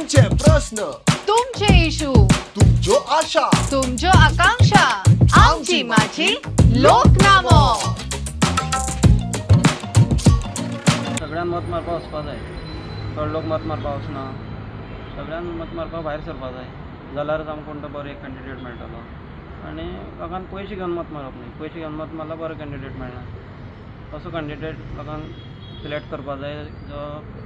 तुमचे प्रश्न, तुमचे इशू, तुमच्यो आशा, तुमच्यो आकांक्षा, आमची माझी लोकनामो। सगळ्यांक मत मारपाक वचपा जाय, थोडे लोक मत मारपाक वचना, सगळ्यांक मत मारपाक भायर सरपा जाय, जाल्यारच आमकां कोण तो बरो एक कॅन्डिडेट मेळटलो। आनी लोकांक पयशे घेवन मत मारप न्ही, पयशे घेवन मत मारल्यार बरो कॅन्डिडेट मेळना। असो कॅन्डिडेट लोकांक सिलेक्ट करपा जाय जो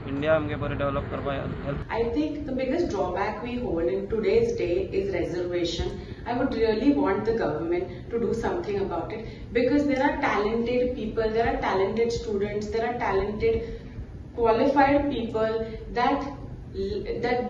इंडिया आमगे बरें डेव्हलप करपाक help. I think the biggest drawback we hold in today's day is reservation. I would really want the government to do something about it, because there are talented people, there are talented students, there are talented qualified people that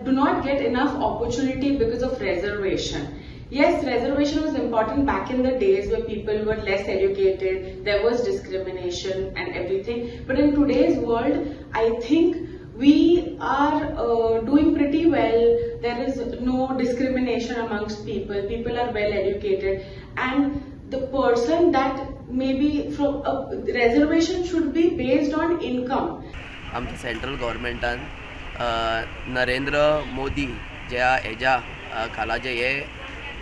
do not get enough opportunity because of reservation. Yes, reservation was important back in the days where people were less educated, there was discrimination and everything. But in today's world, I think we are doing pretty well. There is no discrimination amongst people. People are well educated, and the person that maybe from a reservation should be based on income. आमच्या central गव्हर्मेंटान Narendra Modi ज्या हेज्या खाला जे हे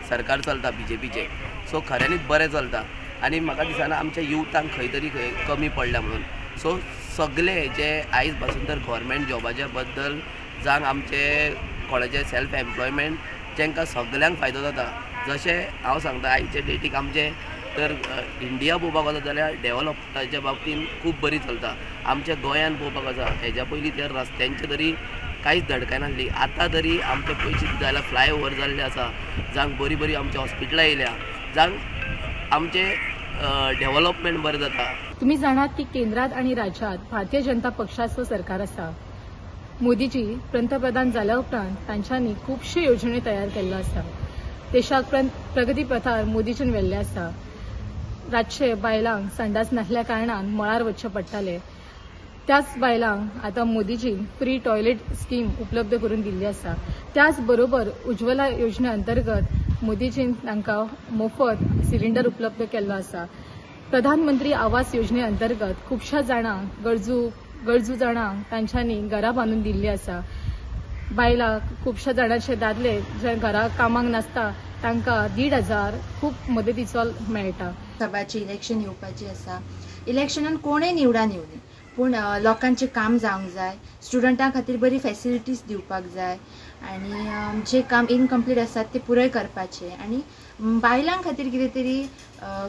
सरकार चलता बीजेपीचे, so खऱ्यांनीच बरें चलता आनी म्हाका दिसना आमच्या युथांक खंय तरी खंय कमी पडल्या म्हणून। सो सगळे जे आयज पासून तर गव्हर्मेंट जॉबाच्या बद्दल जावं आमचे कोणाचे सेल्फ एम्प्लॉयमेंट जांकां सगळ्यांक फायदो जाता। जशें हांव सांगता आयचे डेटीक आमचे तर इंडिया पळोवपाक वचत जाल्यार डेवलपमेंटाच्या बाबतीन खूब बरी चलता। आमच्या गोंयान पळोवपाक वचा हेज्या पयलीं तर रस्त्यांचे तरी कांयच धडकाय नासली, आतां तरी आमचे पयशे जाल्यार फ्लायओवर जाल्ले आसा, जावं बरी बरी आमच्या हॉस्पिटलां येयल्या, जावं आमचें डेवलपमेंट बरें जाता। तुम्ही जाणात की केंद्रात आणि राज्यात भारतीय जनता पक्षाचो सरकार आसा। मोदीजी पंतप्रधान जाल्या उपरांत तांच्यांनी खुबश्यो योजण्यो तयार केल्ल्यो आसा। देशाक प्रगती पथार मोदीजीन व्हेल्ले आसा। रातचे बायलांक संडास नासल्या कारणान मळार वचचें पडटालें, त्याच बायलांक आतां मोदीजीन फ्री टॉयलेट स्कीम उपलब्ध करून दिल्ली आसा। त्याच बरोबर उज्ज्वला योजने अंतर्गत मोदीजीन तांकां मोफत सिलिंडर उपलब्ध केल्लो आसा। प्रधानमंत्री आवास योजने अंतर्गत खुबश्या जाणांक गरजू जाणांक तांच्यांनी घरां बांदून दिल्ली आसा। बायलां खुबश्या जाणांचे दादले जे घरा कामाक नासता तांकां 1,500 खूब मदतीचो मेळटा। सभाचे इलेक्शन येवपाचें आसा, इलेक्शनान कोणूय निवडान येवनी पूण लोकांचें काम जावंक जाय, स्टुडंटां खातीर बरी फेसिलिटीज दिवपाक जाय आनी जे काम इनकम्प्लीट आसात ते पुराय करपाचें आनी बायलां खातीर कितें तरी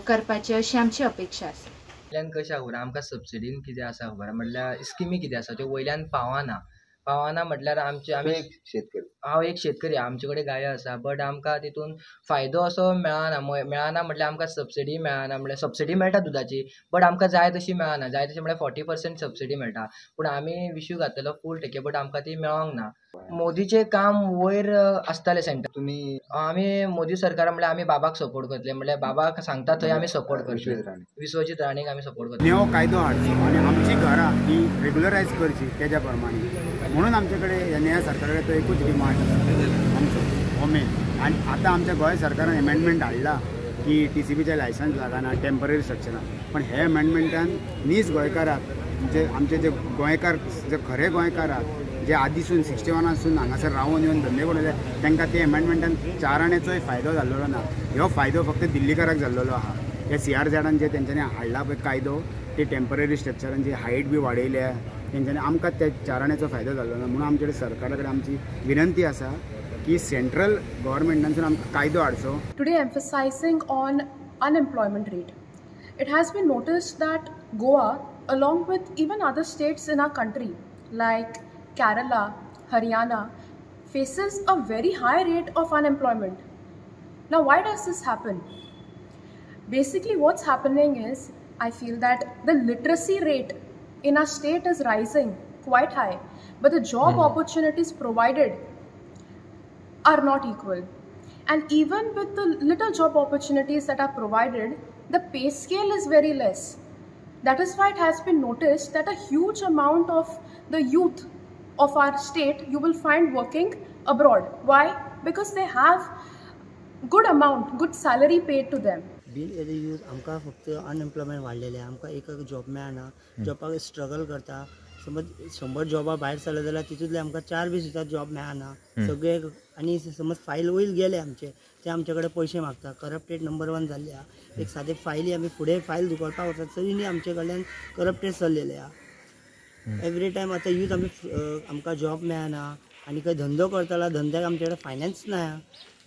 करपाचें अशी आमची अपेक्षा आसा। वयल्यान कशें खबर आमकां सबसिडीन कितें आसा खबर म्हणल्यार स्किमी कितें आसा त्यो वयल्यान पावना पावना म्हटल्यार आमचे आमी शेतकरी, हांव एक शेतकरी, आमचे कडेन गायो आसा बट आमकां तितून फायदो असो मेळना। मेळना म्हटल्यार आमकां सबसिडी मेळना, म्हळ्यार सबसिडी मेळटा दुदाची बट आमकां जाय तशी मेळना, जाय तशी म्हळ्यार 40% सबसिडी मेळटा पूण आमी विशू घातलेलो फूल टक्के बट आमकां ती मेळोंक ना। मोदीचें काम वयर आसतालें सेंटर, तुमी आमी मोदी सरकार म्हळ्यार आमी बाबाक सपोर्ट करतले, म्हळ्यार बाबाक सांगता थंय आमी सपोर्ट करतले, विश्वजीत राणेक आमी सपोर्ट करतले। नवो कायदो हाडचो आनी आमची घरां ही रेगुलरायज करची तेज्या प्रमाणे, म्हणून आमचे कडेन ह्या सरकारा कडेन तो एकूच डिमांड आमचो हो मेन। आनी आतां आमच्या गोंय सरकारान एमेंडमेंट हाडला की टीसीबीचें लायसन्स लागना टेंपररी स्ट्रक्चरान, पण हे एमेंडमेंटान नीज गोंयकाराक जे आमचे जे गोंयकार जे खरे गोंयकार आहात जे आदीसून 61 हांगासर रावन येवन धंदे करून तांकां ते एमेंडमेंटान 4 आण्याचोय फायदो जाल्लो ना। हो फायदो फक्त दिल्लीकाराक जाल्लो आहा। हे सीआरझेडान जे तेंच्यांनी हाडला पळय कायदो, ते टेंपररी स्ट्रक्चरान जी हायट बी वाडयल्या तेंच्यांनी आमकां त्या 4 आण्याचो फायदो जाल्लो ना। म्हणून आमचे सरकारा कडेन आमची विनंती आसा की सेंट्रल गव्हर्मेंटानसून आमकां कायदो हाडचो। Today emphasizing on unemployment rate. It has been noticed that Goa, along with even other states in our country like Kerala, Haryana, faces a very high rate of unemployment. Now, why does this happen? Basically, what's happening is, I feel that the literacy rate in our state is rising quite high, but the job opportunities provided are not equal. And even with the little job opportunities that are provided, the pay scale is very less. That is why it has been noticed that a huge amount of the youth of our state you will find working abroad. Why? Because they have good amount, good salary paid to them. Being as a youth आमकां फक्त unemployment वाडलेलें, आमकां एक job मेळना, जॉबाक struggle करता। समज 100 जॉबा भायर सरले जाल्यार तितूंतले आमकां 4 बी सुद्दां जॉब मेळना सगळे. आनी समज फायल वयर गेले आमचे, ते आमचे कडेन पयशे मागता. करप्टेड नंबर 1 जाल्ले आहा. एक सादे फायली आमी फुडें फायल धुकलपाक वतात तरी आमचे कडल्यान करप्टेड चल्लेले आहा. एवरी टायम आतां यूथ आमी आमकां जॉब मेळना आनी खंय धंदो करतलो धंद्याक आमचे कडेन फायनान्स ना.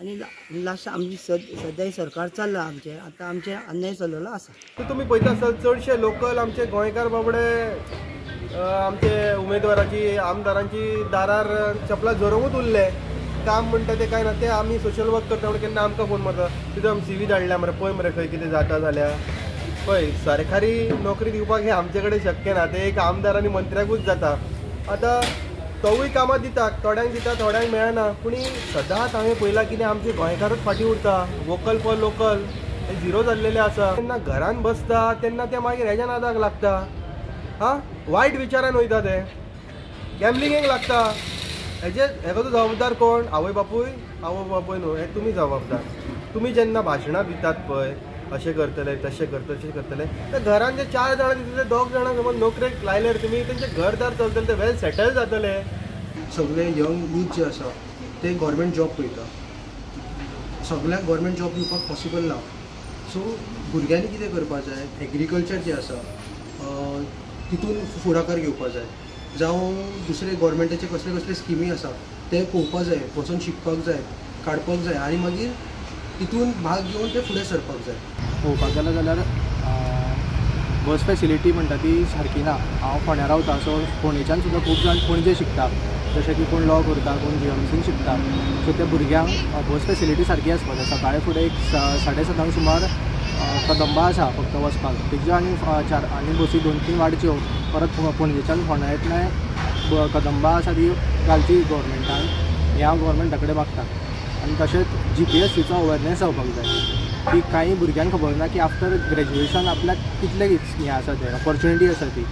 आनी लास्ट आमची सद्या सरकार चल्ला आमचें, आतां आमचें अन्याय चल्लेलो आसा. तुमी पळयता आसत चडशे लोकल आमचे गोंयकार बाबडे आमचे उमेदवाराची आमदारांची दारार चपलां झरोवूच उरले. काम म्हणटा तें कांय ना. ते आमी सोशल वर्क करता म्हणून केन्ना आमकां फोन मारता, तितून आमी सी व्ही धाडल्या मरे, पळय मरे खंय कितें जाता जाल्यार. पळय सरकारी नोकरी दिवपाक हें आमचे कडेन शक्य ना, तें एक आमदार आनी मंत्र्याकूच जाता. आतां तोवूय कामां दिता, थोड्यांक दिता थोड्यांक मेळना. पूण सदांच हांवें पळयलां कितें आमचे गोंयकारूच फाटीं उरता. वोकल फॉर लोकल हे झिरो जाल्लेले आसा. तेन्ना घरान बसता तेन्ना ते मागीर हेज्या नादाक लागता, हां वायट विचारान वयता, ते गॅमलिंगेक लागता. हेजे हेका जबाबदार कोण? आवय बापूय? आवय बापूय न्हू, हे तुमी जबाबदार. तुमी जेन्ना भाशणां दितात पळय अशें करतले तशें करतले तशें करतले, तर घरान जे 4 जाणां दितले 2 जाणां समज नोकरेक लायल्यार तुमी तेंचें घरदार चलतलें, ते वेल सेटल जातले. सगळे यंग यूथ जे आसा ते गव्हर्मेंट जॉब पळयता. सगळ्यांक गव्हर्मेंट जॉब दिवपाक पॉसिबल ना. सो भुरग्यांनी कितें करपाक जाय, एग्रीकल्चर जें आसा तितून फुडाकार घेवपाक जाय, जावं दुसरे गव्हर्मेंटाचे कसले कसले स्किमी आसा ते पळोवपाक जाय, वचून शिकपाक जाय, काडपाक जाय आनी मागीर तितून भाग घेवन ते फुडें सरपाक जाय. पळोवपाक गेलें जाल्यार बस फेसिलिटी म्हणटा ती सारकी ना. हांव फोंड्या रावता, सो फोंडेच्यान सुद्दां खूब जाण पणजे शिकता, जशें की कोण लॉ करता, कोण जीएमसीन शिकता. सो त्या भुरग्यांक बस फेसिलिटी सारकी आसपाक जाय. सकाळी फुडें एक 7:30 सुमार कदंबा आसा फक्त वचपाक, तेज्यो आनी 4 आनी बसी 2-3 वाडच्यो. परत पणजेच्यान फोंड्या येतना कदंबा आसा ती घालची गव्हर्मेंटान, हें हांव गव्हर्मेंटा कडेन मागता. आनी तशेंच जीपीएससीचो अवेरनेस जावपाक जाय की कांय भुरग्यांक खबर ना की आफ्टर ग्रेज्युएशन आपल्याक कितले हें आसा, तें ऑपॉर्च्युनिटी आसा ती.